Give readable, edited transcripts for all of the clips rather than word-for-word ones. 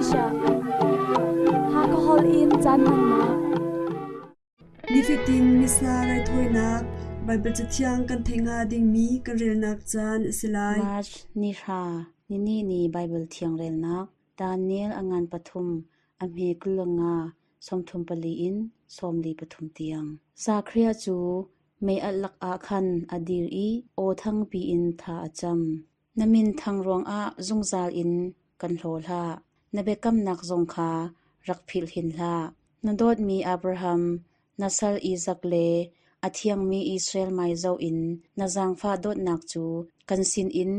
Malaysia Hakha holh in caan hmannak. Nifatin Missa raithawinak Baibal Cathiang kan theih hnga dingmi kan relnak caan a si lai. March ni hra nini ni Baibal Thiang relnak Daniel a ngan pathum a hme 25 34 in 43 tiang. Zakhariah cu mei-alh lakah khan a dir i aw thangpi in thla a cam. Na min thang ruangah zungzal in kan hlaw hlah; na biakamnak zong kha rak philh hin hlah. Na dawtmi Abraham, na sal Isak le a thiangmi Israel hmai zoh in na zaangfah dawtnak cu kan sinin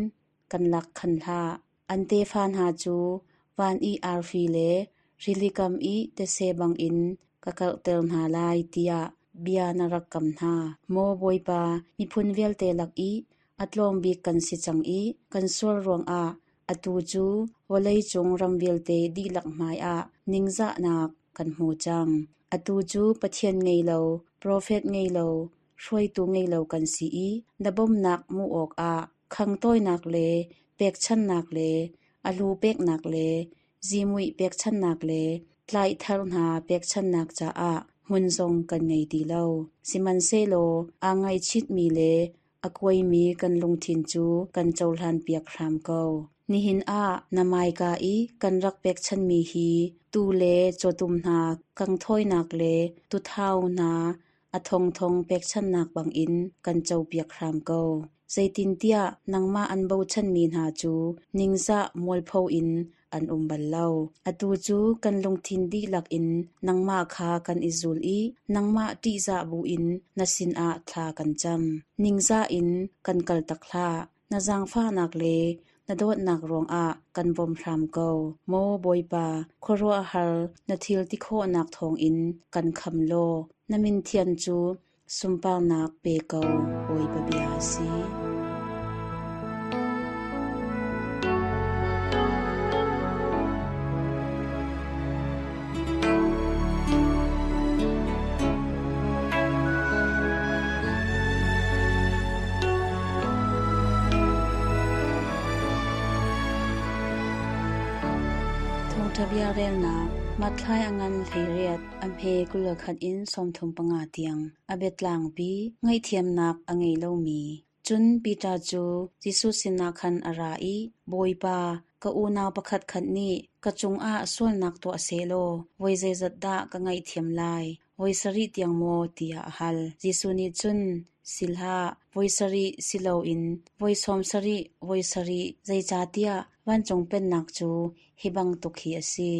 kan lak khan hlah. An tefa hna cu van i arfi le rilikam i tese bangin ka karhter hna lai tiah bia na rak kam hna. Maw Bawipa, miphun vialte lak i a tlawm bik kan si cang i kan sual ruangah atu cu vawleicung ram vialte dihlak hmaiah ningzahnak kan hmu cang. Atu cu Pathian ngei lo, profet ngei lo, hruaitu ngei lo kan si i na bawmhnak hmuh awkah khangtawinak le pekchanhnak le a hlu peknak le zihmui pekchanhnak le tlaihthar hna pekchanhnak caah hmun zong kan ngei ti lo. Sihmanhsehlaw aa ngaihchihmi le a kuaimi kan lungthin cu kan cohlanpiak hram ko. Nihin ah na hmaika i kan rak pekchanhmi hi tuu le cawtum hna kangthawinak le tuthau hna a thongthong pekchanhnak bangin kan copiak hram ko. Zeitintiah nangmah an bochanmi hna cu ningzah mualpho in an um bal lo. Atu cu kan lungthin dihlak in nangmah kha kan i zul i nangmah ṭihzah buin na sinah thla kan cam. Ningzah in kan kaltak hlah. Na zaangfahnak le na dawtnak ruangah kan bawm hram ko. Maw Bawipa, khuaruahhar na thil ti khawhnak thawngin kan kham law na min thian cu sunparnak pe ko, Bawipa bia a si. Thawngṭha bia relnak Mathlai a ngan 18, a hme 21 in 35 tiang a biatlangpi ngaihthiamnak a ngei lomi. Cun Peter cu Jesuh sinah khan a ra i, Bawipa, ka unau pakhatkhat nih ka cungah sualnak tuah sehlaw voi zeizat dah ka ngaihthiam lai? Voi sarih tiang maw? tiah a hal. Jesuh nih cun, Si hlah, voi sarih si loin voi sawm sarih voi sarih, zeicahtiah vancung pennak cu hi bantuk hi a si.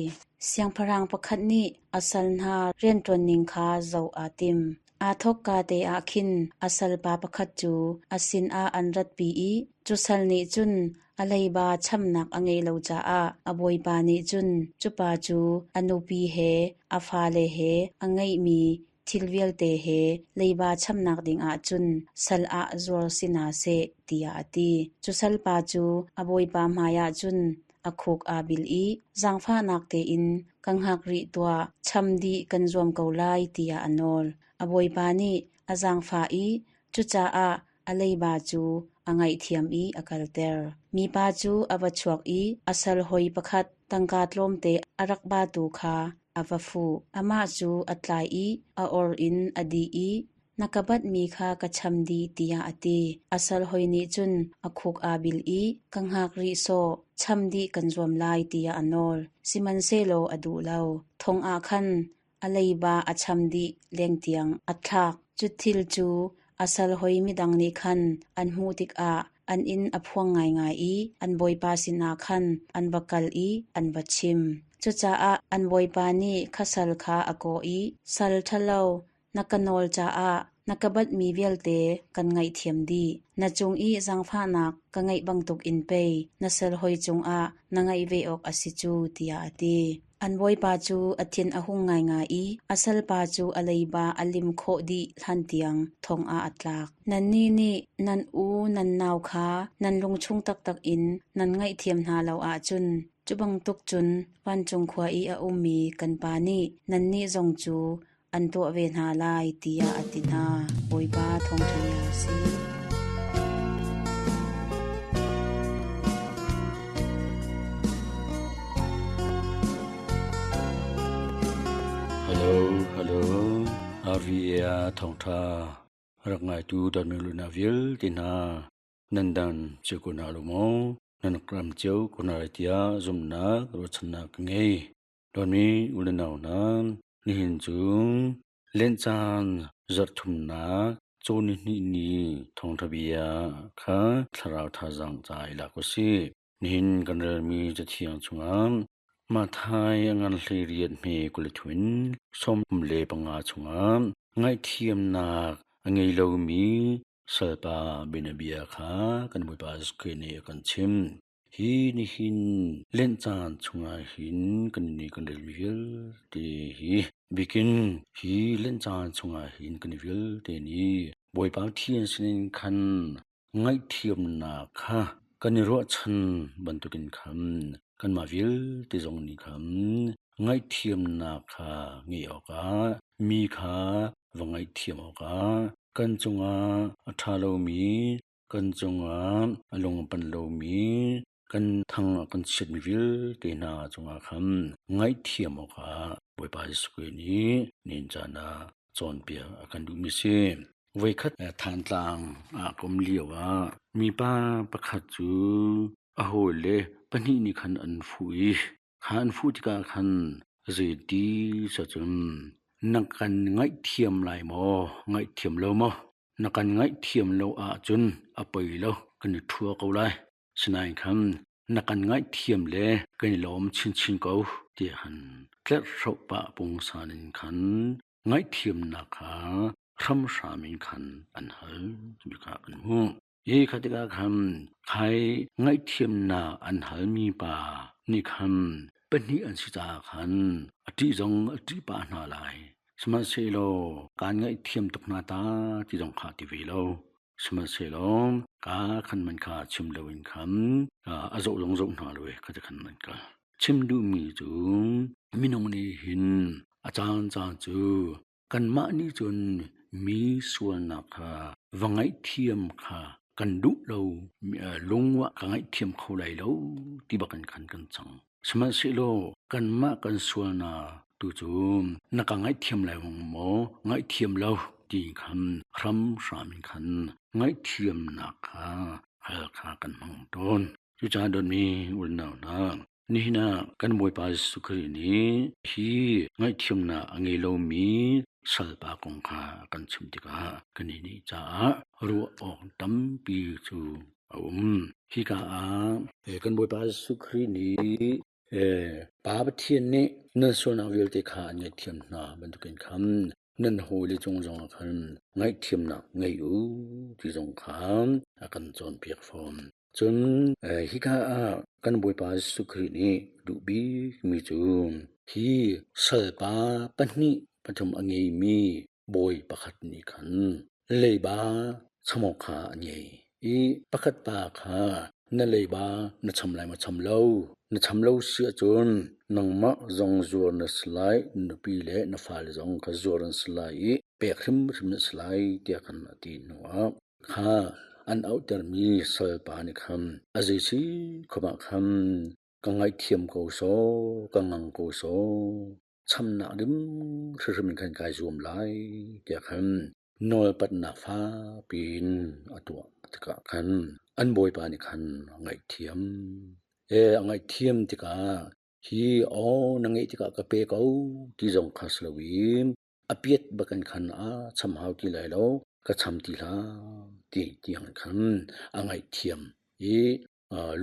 Siangpahrang pakhat nih a sal hna rianṭuanning kha zoh aa tim. Aa thawkka te ah khin a salpa pakhat cu a sinah an ratpi i cu sal nih cun a leiba chamnak a ngeih lo caah a bawipa nih cun cu pa cu a nupi he a fale he a ngeihmi thil vialte he leiba chamnak dingah cun sal ah zuar si hna seh tiah a ti. Cu salpa cu a bawipa hmaiah cun a khuk aa bil i zaangfahnak tein ka hngak rih tuah, cham dih kan zuam ko lai tiah a nawl. A bawipa nih a zaangfah i cucaah a leiba cu a ngaihthiam i a kalter. Mipa cu a va chuak i a sal hawi pakhat tangka tlawmte a rak batu kha a va fuh. Amah cu a tlai i a or in a dih i Na ka batmi kha ka cham dih tiah a ti. A sal hawi nih cun a khuk aa bil i ka hngak rih sawh, cham dih kan zuam lai tiah a nawl. Sihmanhsehlaw a duh lo. Thong ah khan a leiba a cham dih leng tiang a thlak. Cu thil cu a sal hawi midang nih khan an hmuh tikah an inn a phuang ngaingai i an bawipa sinah khan an va kal i an va chim. Cucaah an bawipa nih kha sal kha a kawh i, Sal ṭhalo, Na ka nawl caah na ka batmi vialte kan ngaihthiam dih. Na cung i zaangfahnak ka ngeih bantukin pei na sal hawi cungah na ngeih ve awk a si cu, tiah a ti. An bawipa cu a thin a hung ngaingai i a salpa cu a leiba a lim khawh dih hlantiang thong ah a tlak. Nannih nih nan u nan nau kha nan lungchung taktak in nan ngaihthiam hna lo ahcun cu bantuk cun vancung khua i a ummi kan Pa nih nannih zong cu an tuah ve hna lai tiah a ti hna. Bawipa thawngṭha bia a si. Hello, hello. RVA thawngtha rak ngaitu dawtmi luna vialte hna nan dan cio ko hna lo maw? Nan ram cio ko hna lai tiah zumhnak ruahchannak ka ngei. Dawtmi u le nau hna, nihin cu Lent caan zarh thumnak cawn nihnih ni thawngṭha bia kha thlarau thazaang ca i lak u sih. Nihin kan relmi Cathiang chungah Matthai a ngan 18 hme 23 in 15 chungah ngaihthiamnak a ngei lomi salpa bianabia kha kan Bawipa Jesuh Khrih nih a kan chimh. Hi nihin Lent caan chungah hin kan nih kan relmi vialte hi bikin hi Lent caan chungah hin kan vialte nih Bawipa Pathian sinin khan ngaihthiamnak kha kan i ruahchan bantukin khan kanmah vialte zong nih khan ngaihthiamnak kha ngeih awkah mi kha va ngaihthiam awkah kan cungah a ṭha lomi kan cungah a lung a pan lomi kan thang a kan chiatmi vialte hna cungah khan ngaihthiam awkah Bawipa Jesuh Khrih nih nihin caan ah cawnpiak a kan duhmi a si. Voikhat Thantlang ah ka um lio ah mipa pakhat cu a hawile pahnih nih khan an fuh i kha an fuh tikah khan zeiti cun na kan ngaihthiam lai maw, ngaihthiam lo maw? Na kan ngaihthiam lo ahcun a poi lo, kan i ṭhua ko lai. Sinain khan na kan ngaihthiam le kan i lawm chinchin ko tiah khan tlerhhroh pah pungsan in khan ngaihthiamnak kha hramhram in khan an hal timi kha kan hmuh. Hi kha tikah khan khai ngaihthiamnak an halmi pa nih khan pahnih an si caah khan a ṭih zong a ṭih pah hna lai. Sihmanhsehlaw kaan ngaihthiam tuk hna ta ti zong kha ti ve lo. Sihmanhsehlaw ka khan man kha chim loin khan a zoh zong zoh hna lo i kha ti khan an kal. Chim duhmi cu minung nih hin a caancaan cu kanmah nih cun mi sualnak kha va ngaihthiam kha kan duh lo, lungwah ka ngaihthiam kho lai lo ti bakin khan kan cang. Sihmanhsehlaw kanmah kan sualnak tu cu na ka ngaihthiam lai maw, ngaihthiam lo ti khan hramhram in khan ngaihthiamnak kha hal kha kan hmang tawn. Cucaah dawtmi unau hna, nihin ah kan Bawipa Jesuh Khrih nih hi ngaihthiamnak a ngei lomi salpa kong kha a kan chimh tikah kannih nih caah ruah awk tampi cu a um. Hika ah kan Bawipa Jesuh Khrih nih Pa Pathian nih nan sualnak vialte kha an ngaihthiam hna bantukin khan nan hawile cung zongah khan ngaihthiamnak ngei u ti zong kha a kan cawnpiak fawn. Cun hika ah kan Bawipa Jesuh Khrih nih duh bikmi cu hi salpa pahnih pathum a ngeimi bawi pakhat nih khan leiba chamawk kha a ngei i pakhat pa kha na leiba na cham lai maw cham lo, na cham lo si ahcun nangmah zong zuar na si lai, na nupi le na fale zong kha zuar an si lai i pek hrimhrim na si lai tiah khan a ti hnuah kha an auhtermi salpa nih khan a zei si khom ah khan ka ngaihthiam ko sawh, ka ngang ko sawh, chamnak ding hrimhrim in khan kai zuam lai tiah khan nawlpatnak fakpi in a tuah tikah khan an bawipa nih khan a ngaihthiam. A ngaihthiam tikah hi aw na ngeih tikah ka pe ko ti zong kha si loin a piat bakin khan a cham hau ti lai lo, ka cham ti hlah ti tiang khan a ngaihthiam i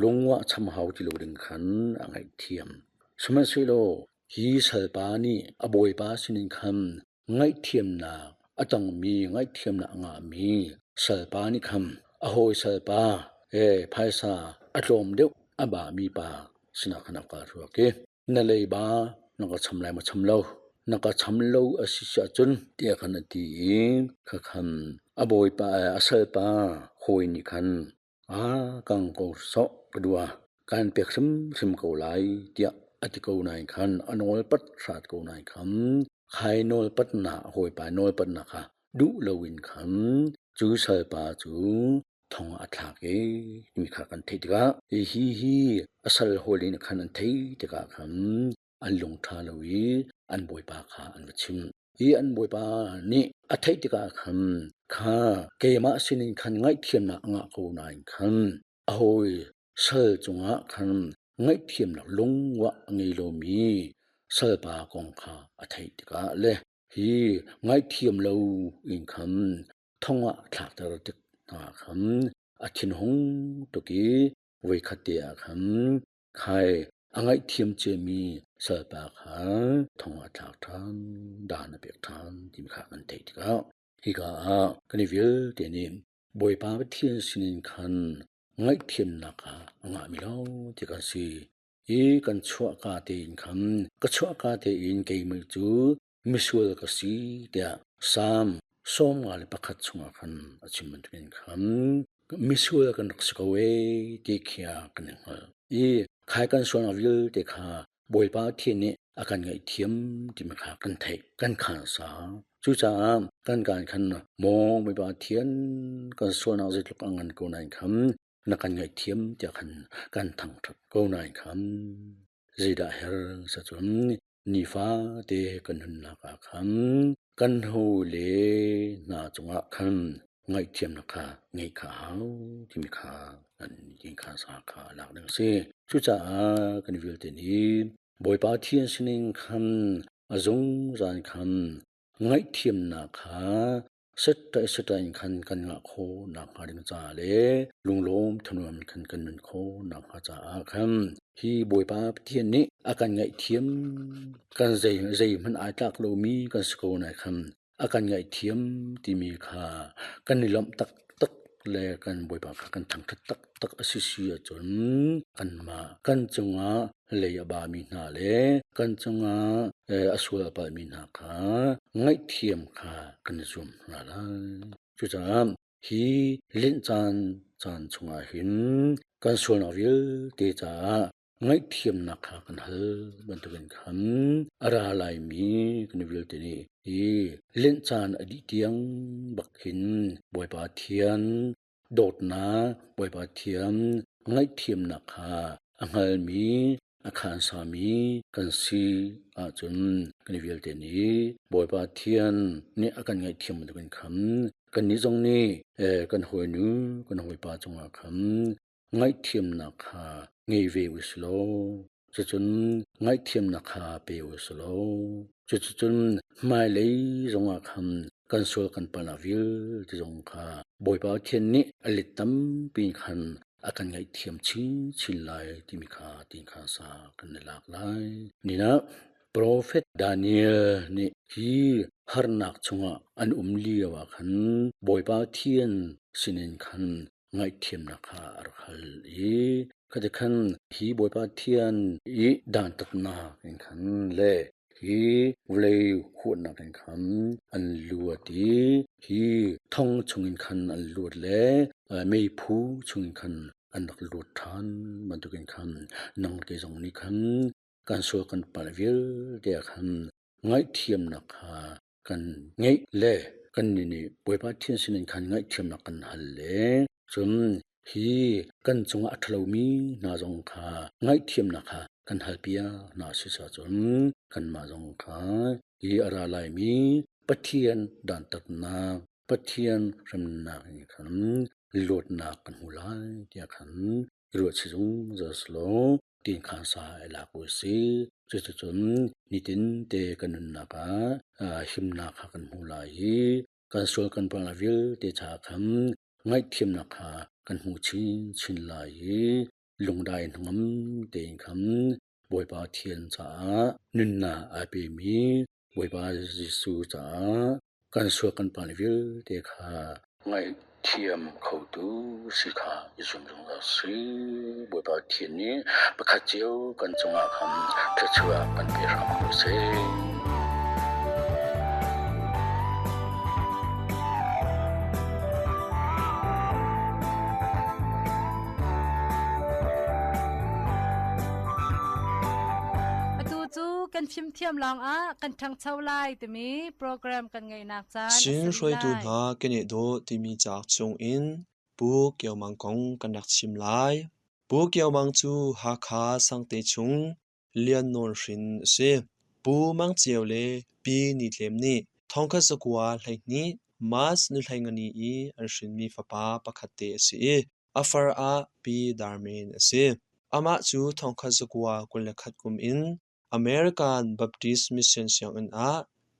lungwah cham hau ti lo ding khan a ngaihthiam. Sihmanhsehlaw hi salpa nih a bawipa sinin khan ngaihthiamnak a tongmi ngaihthiamnak a ngahmi salpa nih khan a hawi salpa he phaisa a tlawm deuh a bami pa sinah khan a kal ruak i na leiba na ka cham lai maw cham lo na ka cham lo a si ahcun tiah khan a ti i khakhan a bawipa a salpa hawi nih khan a kang ko sawh ka dua kan pek hrimhrim ko lai tiah a ti ko nain khan a nawlpat hrat ko nain khan khai nawlpatnak hawipa nawlpatnak kha duh loin khan cu salpa cu thong a thlak i timi kha kan theih tikah hi hi a sal hawi nih khan an theih tikah khan. an lung ṭha lo i an bawipa kha an va chimh. Hi an bawipa nih a theih tikah khan, kha keimah sinin khan ngaihthiamnak a ngah ko nain khan a hawi sal cungah khan ngaihthiamnak lungwah a ngei lomi salpa kong kha a theih tikah le hi ngaihthiam lo in khan thong ah thlakter tik hna khan a thinhung tuk i voikhat te ah khan khai a ngaihthiam ciami salpa kha thong ah thlak ṭhan, dan a pek ṭhan timi kha kan theih tikah hika ah kan i vialte nih Bawipa Pathian sinin khan ngaihthiamnak kha a ngahmi lo ti kan si. I kan chuahka tein khan ka chuahka tein keimah cu misual ka si tiah Salm 51 chungah khan a chim bantukin khan misual kan rak si ko ee ti khia kan i hngalh. I khai kan sualnak vialte kha Bawipa Pathian nih a kan ngaihthiam timi kha kan theih, kan khaan sa. Cucaah kan kaan khan maw Bawipa Pathian kan sualnak zeitluk a ngan ko nain khan na kan ngaihthiam tiah khan kan thangṭhat ko nain khan zeidah her sacun nifate kan nunnak ah khan kan hawile hna cungah khan ngaihthiamnak kha ngeih kha a hau timi kha kan kha sa kha lak ding a si. Cucaah kan vialte nih Bawipa Pathian sining khan a zungzal khan ngaihthiamnak kha Sittai sittai in khan kan ngah khawh nakhnga ding caah le lunglawm thanuam in khan kan nun khawh nakhnga caah khan hi Bawipa Pathian nih a kan ngaihthiam, kan zei zeihmanh ai tlak lomi kan si ko nai khan a kan ngaihthiam timi kha kan i lawmh taktak le kan Bawipa kha kan thangṭhat taktak a si si ahcun kanmah kan cungah lei a bami hna le kan cungah a sual a palhmi hna kha ngaihthiam kha kan i zuam hna lai. Cucaah hi Lent caan caan chungah hin kan sualnak vialte caah ngaihthiamnak kha kan hal bantukin khan a ra laimi kan vialte nih hi Lent caan a dih tiang bak hin Bawipa Thian dawtnak Bawipa Thian ngaihthiamnak kha a hngalmi a khansami kan si ahcun kan vialte nih Bawipa Thian nih a kan ngaihthiam bantukin khan kannih zong nih kan hawinu kan hawipa cungah khan ngaihthiamnak kha ngei ve u si law cucun ngaihthiamnak kha pe u si law cuticun hmailei zongah khan kan sual kan palh vialte zong kha Bawipa Pathian nih a let tampi khan a kan ngaihthiam chinchin lai timi kha tin kha sa kan i lak lai. Ninah Profet Daniel nih hi harnak chungah an um lio ah khan Bawipa Pathian sinin khan ngaihthiamnak kha a rak hal i khati khan hi Bawipa Pathian i dantatnak in khan le hi vawlei huatnak in khan an luat i hi thong chungin khan an luat le meiphu chungin khan an rak luat ṭhan bantukin khan nang ke zong nih khan kan sual kan palh vialte ah khan ngaihthiamnak kha kan ngeih le kannih nih Bawipa Pathian sinin khan ngaihthiamnak kan hal le cun hi kan cungah a ṭhalomi hna zong kha ngaihthiamnak kha kan halpiak hna si cun kanmah zong kha hi a ra laimi Pathian dantatnak, Pathian hremnak in khan luatnak kan hmu lai tiah khan i ruahchih zungzal seh law tiin khan sa i lak u sih. Cuticun nitin te kan nunnak ah himnak kha kan hmu lai i kan sual kan palhnak vialte caah khan ngaihthiamnak kha kan hmu chinchin lai i lungdai hnangam tein khan Bawipa Pathian caah nunnak aa pemi Bawipa Jesuh caah kan sual kan palh vialte kha ngaihthiam khotu si kha i zum zungzal si. Bawipa Pathian nih pakhat cio kan cungah khan thluachuah kan pe hram ko seh. Atu cu kan fimthiam lawngah kan ṭhangcho lai timi program kan ngeihnak caan a Chin si rih hruaitu lai. hna keneh dawh timi cauk chungin Pu Kio Mang kong kan rak chim lai. Pu Kio Mang cu Hakha Sangte chung. Lian Nawn hrin a si. Pu Mang Ceu le Pi Ni Tlem nih 1912 March ni 14 i an hrinmi fapa pakhat te a si i a far ah Pi Dar Men a si. Amah cu 1921 kum in American Baptist Mission sianginn ah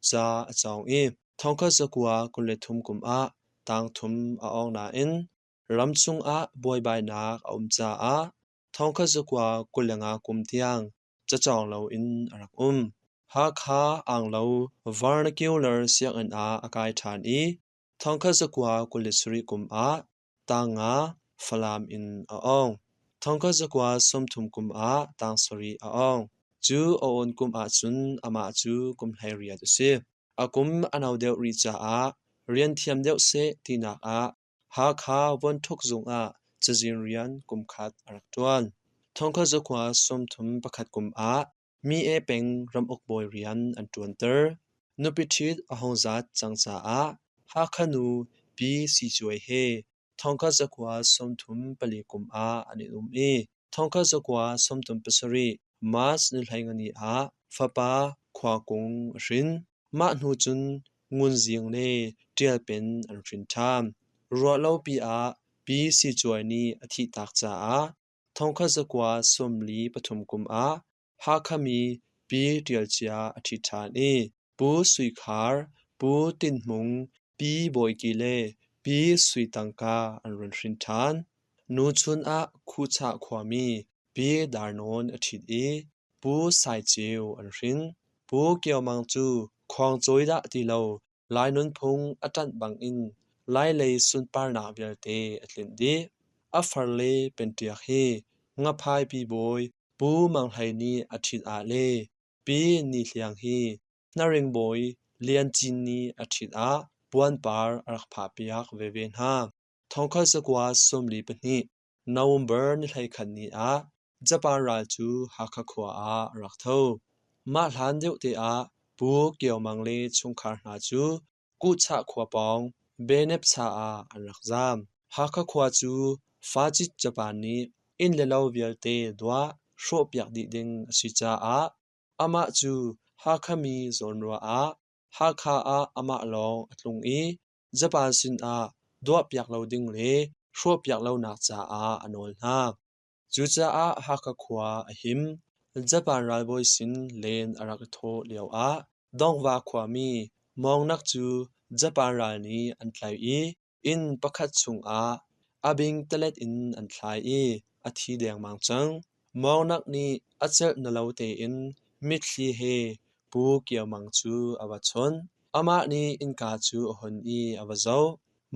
ca a cawng i 1923 kum ah tangthum a awng nain ramchung ah buaibainak a um caah 1925 kum tiang cacawng loin a rak um. Hakha Anglo Vernacular sianginn ah a kai ṭhan i 1927 kum ah tang-nga Falam in a awng. 1930 kum ah tang sarih a awng. Cu a awn kum ahcun amah cu kum 18 a si. A kum a no deuh rih caah rian thiam deuh seh tinak ah Hakha Vuanthok zung ah cazin rian kum khat a rak ṭuan. 1931 kum ah Mi-e peng ramuk bawi rian an ṭuanter. Nupi ṭhit a hung zat cang caah Hakha nu Pi Si Cuai he 1934 kum ah an i um i 1937 March ni 15 ah fapa Khua Kung a hrin. Mah hnu cun Ngun Zing le Ṭial Pen an hrin ṭhan. Ruahlopi ah Pi Si Cuai nih a thihtak caah 1943 kum ah Hakha mi Pi Ṭial Cia a ṭhit ṭhan i Pu Sui Khar, Pu Tin Hmung, Pi Bawi Ki le Pi Sui Tangka an run hrin ṭhan. Nuchun ah Khuchah khuami Pi Dar Nawn a ṭhit i Pu Sai Ceu an hrin. Pu Kio Mang cu khuangcawi dah ti lo Lai nunphung a ṭanh bangin Lailei sunparnak vialte a tlinh dih. A farle Penṭiak hi Ngaphaipi bawi Pu Mang Hlei nih a ṭhit ah le Pi Ni Hliang hi Hnaring bawi Lian Cin nih a ṭhit ah puanpar a rak phahpiak veve hna. 1942 November ni 11 ni ah Japan ral cu Hakha khua ah a rak tho. Mah hlan deuh te ah Pu Kio Mang le chungkhar hna cu Kuhchah khua pawng Benepcha ah an rak zaam. Hakha khua cu Facit Japan nih inn le lo vialte duah hrawhpiak dih ding a si caah amah cu Hakha mi zawnruah ah Hakha ah amah lawng a tlung i Japan sinah duahpiak lo ding le hrawhpiak lonak caah a nawl hna. Cucaah Hakha khua a him. Japan ralbawi sin len a rak i thawh lioah Dongva khuami Mawngnak cu Japan ral nih an tlaih i inn pakhat chungah a bingtalet in an thlai i a thi dengmang cang. Mawngnak nih a celh na lo tein mitthli he Pu Kio Mang cu a va chawnh. Amah nih innka cu a hun i a va zoh.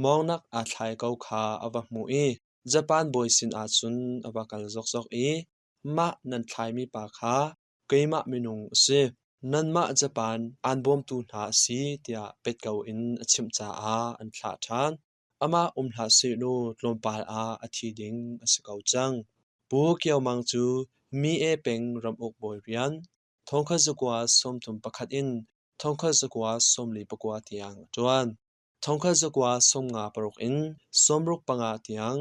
Mawngnak aa thlai ko kha a va hmuh i Japan bawi sinah cun a va kal zokzok i mah nan thlaimi pa kha keimah minung a si, nanmah Japan aan bawmtu hna a si tiah pet ko in a chimh caah an thlah ṭhan. Amah um hlah sehlaw tlawmpal ah a thi ding a si ko cang. Pu Kio Mang cu Mi-e peng ramuk bawi rian 1931 in 1949 tiang a ṭuan. 1956 in 65 tiang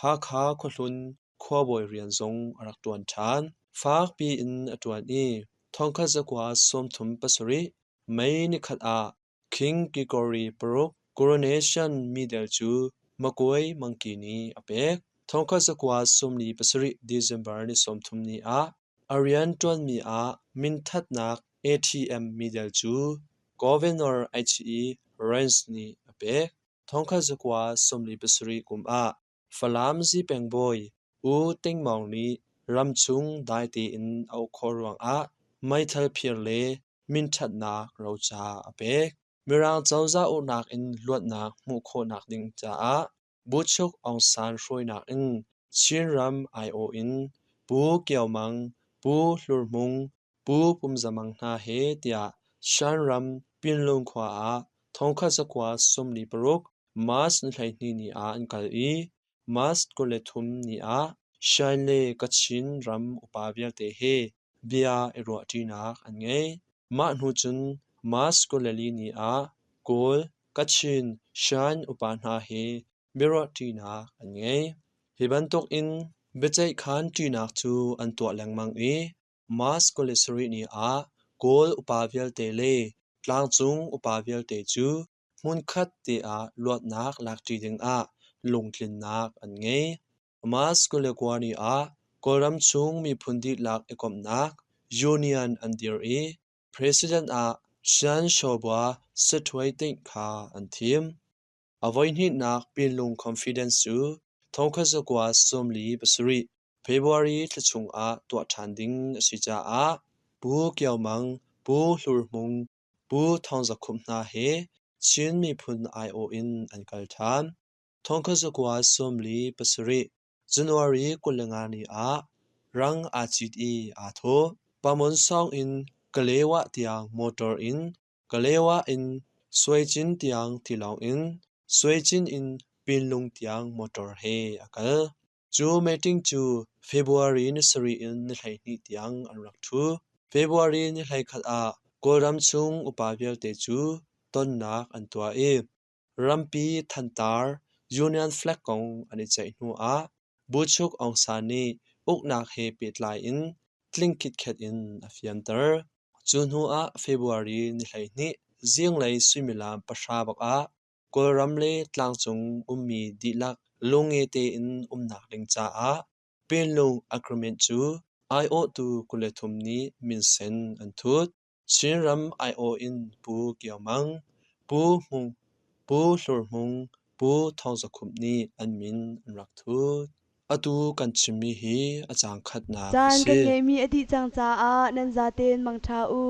Hakha khuahlun khuabawi rian zong a rak ṭuan ṭhan. Fakpi in a ṭuan i 1937 May nikhat ah King Gregory paruk coronation medal cu Makuai Mangki nih a pek. 1947 December ni 30 ni ah a rian ṭuanmi ah minthatnak ATM medal cu Governor H.E. Rance nih a pek. 1947 kum ah Falam Zipeng bawi U Ting Maung nih ramchung dai tein a uk khawh ruangah meithal phir le minṭhatnak roca a pek. Mirang cozah uknak in luatnak hmuh khawhnak ding caah Buchuk Aung San hruainak in Chinram aiawh in Pu Kio Mang, Pu Hlur Hmung, Pu Pum Za Mang hna he tiah Shanram Pinlung khua ah 1946 March ni 12 ni ah an kal i March 23 ni ah Shan le Kachin ram upa vialte he bia i ruahṭinak an ngei. Mah hnu cun March 24 ni ah Kawl, Kachin, Shan upa hna he biaruahṭinak an ngei. Hi bantukin biaceihkhan ṭinak cu an tuah lengmang i. March 27 ni ah Kawl upa vialte le tlangcung upa vialte cu hmunkhat te ah luatnak lakṭi dingah lungtlinnak an ngei. March 29 ni ah Kawlram chung miphun dihlak i komhnak Union an dir i President ah Shan Shobua Sithuai Tinh kha an thim. A voihnihnak Pinlung Confidence cu 1947 February thla chungah tuah ṭhan ding a si caah Pu Kio Mang, Pu Hlur Hmung, Pu Thawng Za Khum hna he Chin miphun aiawh in an kal ṭhan. 1947 January 25 ni ah rang aa cit i aa thawh. Pamonsawng in Kalewah tiang motor in, Kalewah in Suaicin tiang tilawng in, Suaicin in Pinlung tiang motor he a kal. Cu meeting cu February ni sarih in ni 12 tiang an rak ṭhu. February ni 11 ah Kawlram chung upa vialte cu tonnak an tuah i rampi thantar Union Flag kong an i ceih hnu ah Buchuk Aung San nih uknak he pehtlai in tling khitkhet in a fianter. Cu hnu ah February ni 12 zinglei suimilam pahra bak ah Kawlram le tlangcung ummi dihlak lungnge tein umnak ding caah Pinlung Agreement cu aiawhtu 23 nih minsen an thut. Chinram aiawh in Pu Kio Mang, Pu Hmung, Pu Hlur Hmung, Pu Thawng Za Khumh nih an min an rak thut. Atu kan chimmi hi a caang khatnak a Caan si. kan ngeihmi a dih cang caah nan zaten mangṭha u.